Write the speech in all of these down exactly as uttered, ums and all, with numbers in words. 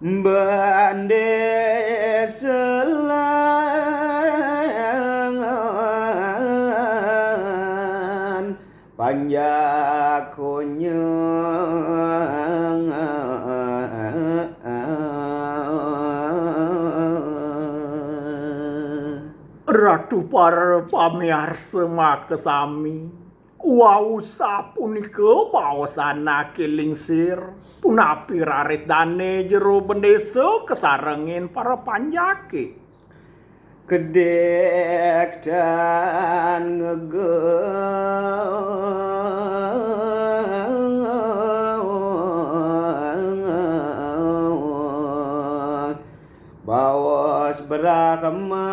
Bendé selangan panjak konyang. Ratu para pamiarsa makasami, wau sapunika baos anaké lingsir, punapi raris dané jero bendésa kasarengin para panjaké. Kedék tan ngegeng. Baos Brahmana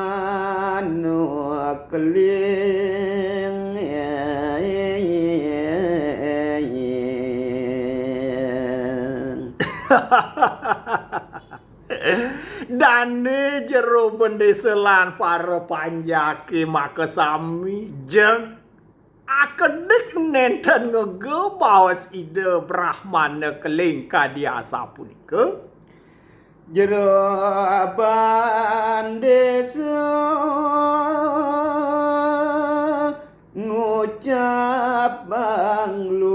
keling. Dané jero bendésa lan para panjaké makasami jeg akedik nénten ngegebaos Ida Brahmana keling kadi asapunika. Jero bendésa ngucap bangluas.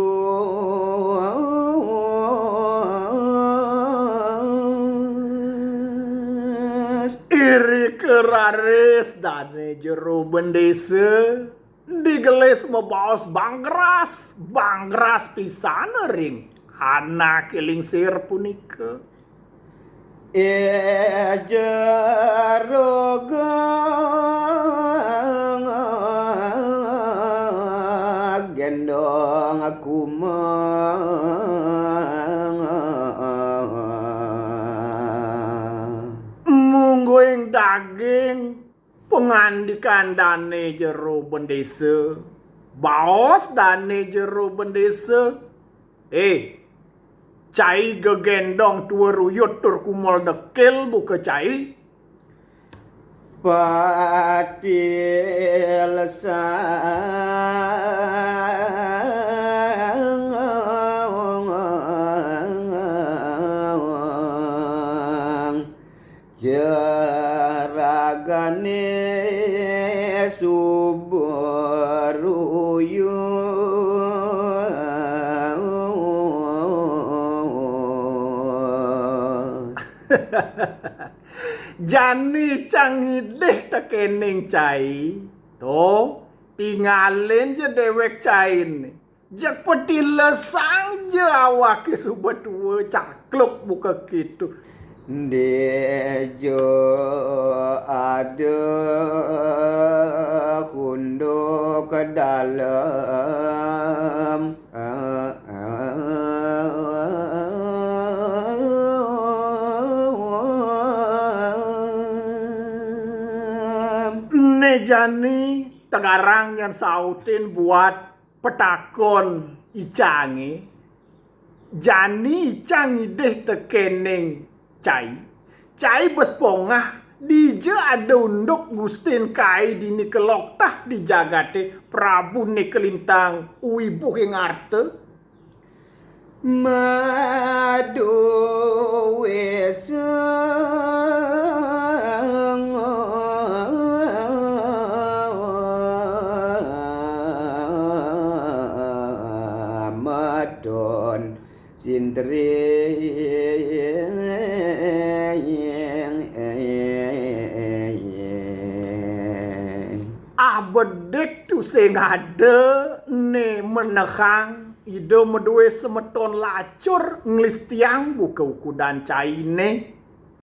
Irika raris dané jero bendésa digelis mabaos bangras, bangras pisan ring anaké lingsir punika. Ih, jero gendong kumang. Mungguing daging pangandikan dané jero bendésa, baos dané jero bendésa. Eh, cai gegendong tua ruyut tur kumol dekil buka cai. Patil sang jeragané suba ruyut. Jani cang ngidih tekéning cai, to, tingalin ja déwék cainé. Jeg patilesang ja awaké suba tua, cakluk buka kitu. Dija ada unduk dalem. Né jani tegarang nyen sautin buat petakon icangé. Jani icang ngidih tekéning cai. Cai bes pongah, dija ada unduk gustin kai dini keloktah di jagaté, Prabuné kalintang wibuhing arta. Madué sang madon sintring. Ah, bedik tusing ada né menehang Ida madué semeton lacur nglistiang buka ukudan cainé.